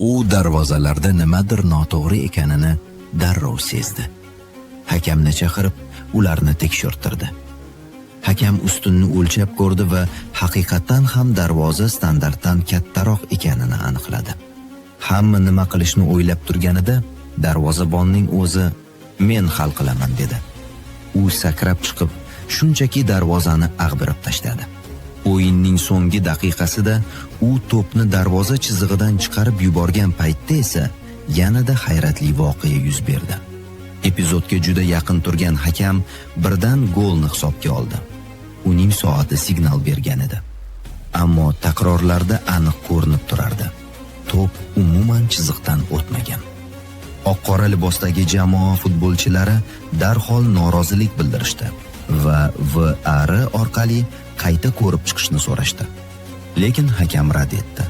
U darvozalarda nimadir noto'g'ri ekanini darrov sezdi. Hakamni chaqirib, ularni tekshirtirdi. Hakam ustunni o'lchab ko'rdi va haqiqatdan ham darvoza standartdan kattaroq ekanini aniqladi. Hamma nima qilishni o'ylab turganida darvozabonning o'zi "Men hal qilaman" dedi. U sakrab chiqib, shunchaki darvozani ag'birib tashladi. O'yinning so'nggi daqiqasida u to'pni darvoza chizig'idan chiqarib yuborgan paytda esa yanada hayratli voqea yuz berdi. Epizodga juda yaqin turgan hakam birdan golni hisobga oldi. Uning soati signal bergan edi. Ammo takrorlarda aniq ko'rinib turardi. To'p umuman chiziqdan o'tmagan. Oq-qora libosdagi jamoa futbolchilari darhol norozilik bildirishdi va VAR orqali qayta ko'rib chiqishni so'rashdi. Lekin hakam rad etdi.